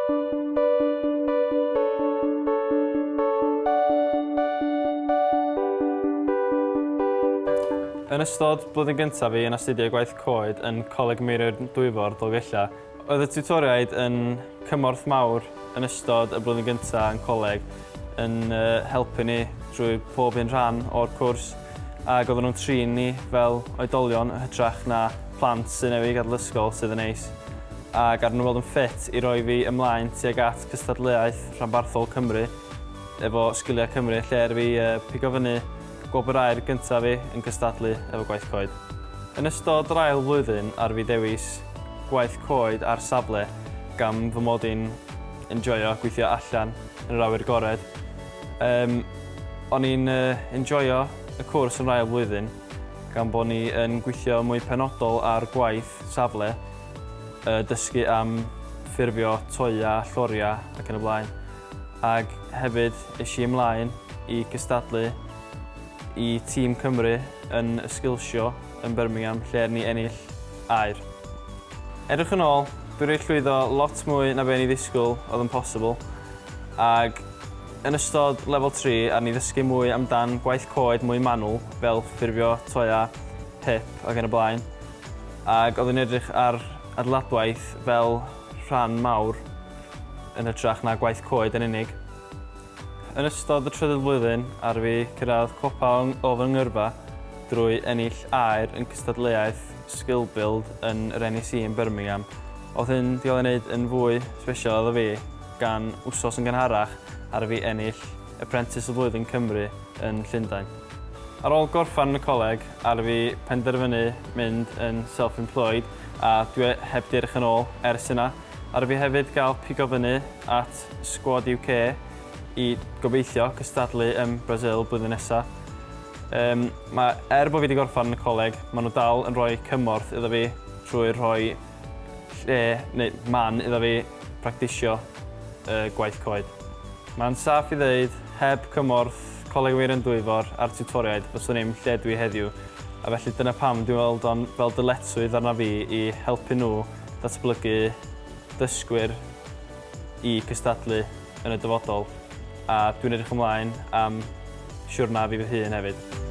Yn ystod blwyddyn gyntaf fi yn astudio gwaith coed yn Coleg Meirion Dwyfor, Dolgellau, oedd y tiwtoriaid yn cymorth mawr yn ystod y blwyddyn gyntaf yn coleg, yn helpu ni drwy pob un rhan o'r cwrs, ac oedden nhw'n trin ni fel oedolion yn hytrach na plant sy'n newydd gadael ysgol sydd yn neis. Ac ar nhw weld yn ffit i roi fi ymlaen tuag at cystadleuaeth rhanbarthol Cymru efo Sgiliau Cymru, lle er fi pigo fyny gwobr aur gyntaf fi yn cystadlu efo gwaith coed. Yn ystod yr ail flwyddyn ar fi dewis gwaith coed ar safle gan fy mod i'n enjoio gweithio allan yn yr awyr agored. O'n i'n enjoio y cwrs yn yr ail flwyddyn gan bod ni yn gweithio mwy penodol ar gwaith safle, dysgu am ffurfio toia, lloria ac yn y blaen. Ac hefyd es i ymlaen i gystadlu i Tîm Cymru yn y Skills Show yn Birmingham, lle ni ennill aur. Edrych yn ôl, dwi wedi llwyddo lot mwy na be o'n i ddisgwyl oedd yn posibl, ac yn ystod lefel 3 ar ni ddysgu mwy amdan gwaith coed mwy manwl, fel ffurfio toia, hip ac yn y blaen, ac oedd yn edrych ar adeiladwaith fel rhan mawr yn hytrach na gwaith coed yn unig. Yn ystod y trydydd flwyddyn, ar fi cyrraedd copa o fy ngyrfa drwy ennill aur yn cystadleuaeth Skill Build yn yr NEC yn Birmingham. Oedd hyn wedi cael ei wneud yn fwy special iddo fi gan wsos yn gynharach ar fi ennill Apprentice y Flwyddyn Cymru yn Llundain. Ar ôl gorffan y coleg, ar fi penderfynu mynd yn self-employed a dwi heb di edrych yn ôl ers yna. Ar fi hefyd gael pigo fyny at Squad UK i gobeithio cystadlu yn Brasil blwyddyn nesaf. Er bod fi wedi gorffan yn y coleg, maen nhw dal yn rhoi cymorth iddo fi trwy rhoi lle neu man iddo fi practisio gwaith coed. Mae'n saff i ddeud, heb cymorth Coleg Meirion Dwyfor a'r tiwtoriaid, fyswn i'm lle dwi heddiw. A felly dyna pam dwi'n weld o'n fel dyletswydd arna fi i helpu nhw datblygu dysgwyr i cystadlu yn y dyfodol. A dwi'n edrych ymlaen am siwrna fi fy hun hefyd.